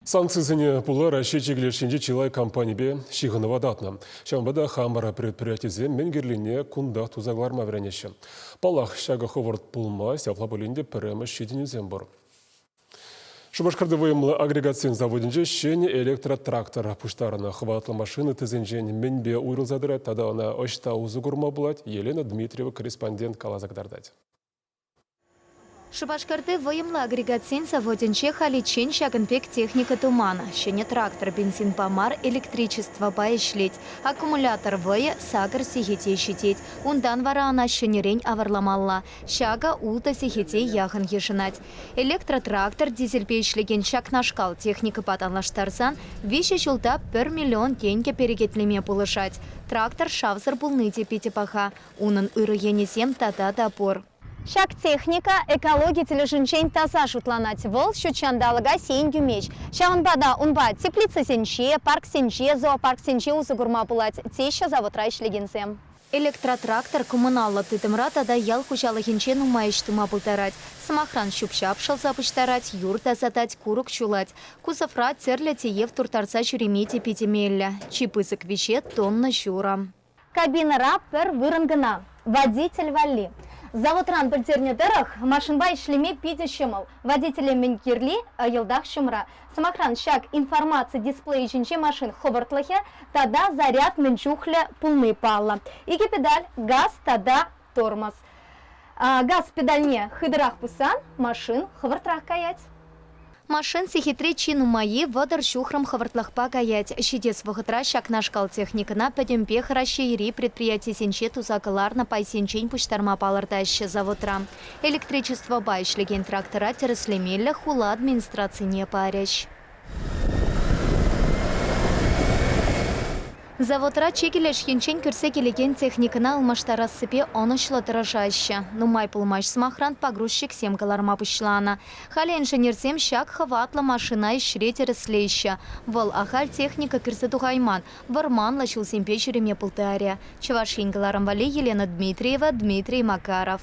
Санкцисене пула Раҫҫей чикӗ леш енчи чылай компанипе ҫыхӑнӑва татнӑ. Ҫавӑнпа та хамӑр предприятисем мӗн кирлине кунтах туса кӑларма вӗренеҫҫӗ. Паллах, ҫакӑ хӑвӑрт пулмасть, апла пулин те пӗрремӗш ҫитӗнӳсем пур. Шупашкарти вӑйӑмлӑ агрегатсен заводӗнче ҫӗнӗ электротрактор пуҫтарнӑ. Хӑватлӑ машина тӗсӗнчен мӗнпе уйрӑлса тӑрать тата ӑна ӑҫта усӑ курма пулать, Елена Дмитриева корреспондент каласа кӑтартать. Шупашкарти вӑйӑмлӑ агрегатсен заводӗнче халиччен ҫакӑн пек техника туман. Ҫӗнӗ трактор бензинпа мар, электричествӑпа ӗҫлет. Аккумулятор вӑйӗ сакӑр сехете ҫитет. Унтан вара ӑна ҫӗнӗрен авӑрламалла. Ҫакӑ ултӑ сехете яхӑн йышӑнать. Электротрактор дизельпе ӗҫлекен ҫакнашкал техникӑпа танлаштарсан виҫӗ ҫулта пӗр миллион тенкӗ перекетлеме пулӑшать. Трактор шавсӑр пулни те питӗ паха. Унӑн ырӑ енӗсем тата та пур. Ҫак техника экологи тӗлӗшӗнчен таса шутланать. Вӑл ҫут ҫанталӑка сиен кӳмест. Ҫавӑнпа та унпа теплицӑсенче, парксенче, зоопарксенче усӑ курма пулать, теҫҫӗ заводра ӗҫлекенсем. Электротрактор коммуналлӑ тытӑмра тата ял хуҫалӑхӗнче нумай ӗҫ тума пултарать. Сӑмахран, ҫӳп-ҫап шӑлса пуҫтарать, юр тасатать, курӑк ҫулать. Кузовра тӗрлӗ тиев турттарса ҫӳреме те питӗ меллӗ. Чи пысӑк виҫе, тонна ҫурӑ. Кабинӑра пӗр вырӑн кӑна, водитель валли. Заводран пӗлтернӗ тӑрӑх, машинпа ӗҫлеме питӗ ҫӑмӑл. Водителе мӗн кирли йӑлтах ҫумра. Сӑмахран, ҫак информаци дисплейӗ ҫинче машин хӑвӑртлӑхӗ тата заряд мӗн чухлӗ пулни паллӑ. Икӗ педаль, газ тата тормоз. Газ педальне хытӑрах пуссан машин хӑвӑртрах каять. Машин сехетре чи нумаййи 30 ҫухрӑм хӑвӑртлӑхпа каять. Ҫитес вӑхӑтра ҫакнашкал техникӑна пӗтӗмпех Раҫҫейри предприятисенче туса кӑларнӑ пайсенчен пуҫтарма палӑртаҫҫӗ заводра. Электричествӑпа ӗҫлекен трактора тӗрӗслемеллӗх хула администрацине парӗҫ. Заводра чикӗ леш енчен кӳрсе килекен техникӑна ылмаштарассипе ӑнӑҫлӑ тӑрӑшаҫҫӗ. Нумай пулмасть, сӑмахран, погрузчиксем кӑларма пуҫланӑ. Халӗ инженерсем ҫак хӑватлӑ машина ӗҫре тӗрӗслеҫҫӗ. Вӑл ахаль техника кӗрсе тухайман, вӑрманлӑ ҫулсемпе ҫӳреме пултарӗ. Чӑваш Ен кӑларӑм валли Елена Дмитриева, Дмитрий Макаров.